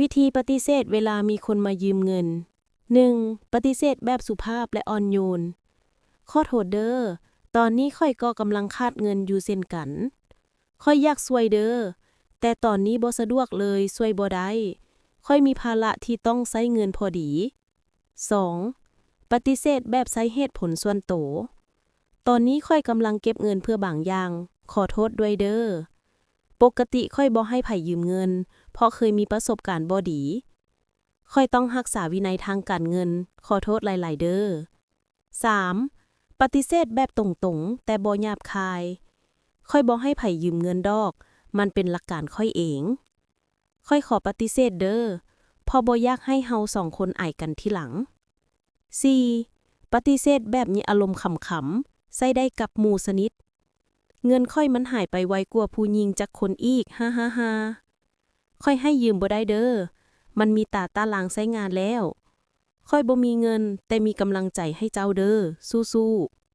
ວິທີປະຕິເສດເວລາມີຄົນມາຢືມເງິນ. ໜຶ່ງ, ປະຕິເສດແບບສຸພາບ ແລະ ອ່ອນໂຍນ. ຂໍໂທດເດີ, ຕອນນີ້ຂ້ອຍກໍກຳລັງຂາດເງິນຢູ່ເຊັ່ນກັນ. ຂ້ອຍຢາກຊ່ວຍເດີ, ແຕ່ຕອນນີ້ບໍ່ສະດວກເລີຍ, ຊ່ວຍບໍ່ໄດ້. ຂ້ອຍມີພາລະທີ່ຕ້ອງໃຊ້ເງິນພໍດີ. ສອງ, ປະຕິເສດແບບໃຊ້ເຫດຜົນສ່ວນໂຕ. ຕອນນີ້ຂ້ອຍກຳລັງເກັບເງິນເພື່ອບາງຢ່າງ. ຂໍໂທດດ້ວຍເດີ. ປົກກະຕິຂ້ອຍບໍ່ໃຫ້ໃຜຢືມເງິນ, ເພາະເຄີຍມີປະສົບການບໍ່ດີ. ຂ້ອຍຕ້ອງຮັກສາວິໄນທາງການເງິນ. ຂໍໂທດຫຼາຍໆເດີ. ສາມ, ປະຕິເສດແບບຕົງໆ ແຕ່ບໍ່ຫຍາບຄາຍ. ຂ້ອຍບໍ່ໃຫ້ໃຜຢືມເງິນດອກ, ມັນເປັນຫຼັກການຂ້ອຍເອງ. ຂ້ອຍຂໍປະຕິເສດເດີ, ເພາະບໍ່ຢາກໃຫ້ເຮົາສອງຄົນອາຍກັນທີຫຼັງ. ສີ່, ປະຕິເສດແບບມີອາລົມຂຳໆ, ໃຊ້ໄດ້ກັບໝູ່ສະໜິດ. ເງິນຂ້ອຍມັນຫາຍໄປໄວກວ່າຜູ້ຍິງຈັກຄົນອີກ, ຮາໆໆ. ຂ້ອຍໃຫ້ຢືມບໍ່ໄດ້ເດີ, ມັນມີຕາຕາລາງໃຊ້ງານແລ້ວ. ຂ້ອຍບໍ່ມີເງິນ, ແຕ່ມີກຳລັງໃຈໃຫ້ເຈົ້າເດີ, ສູ້ໆ.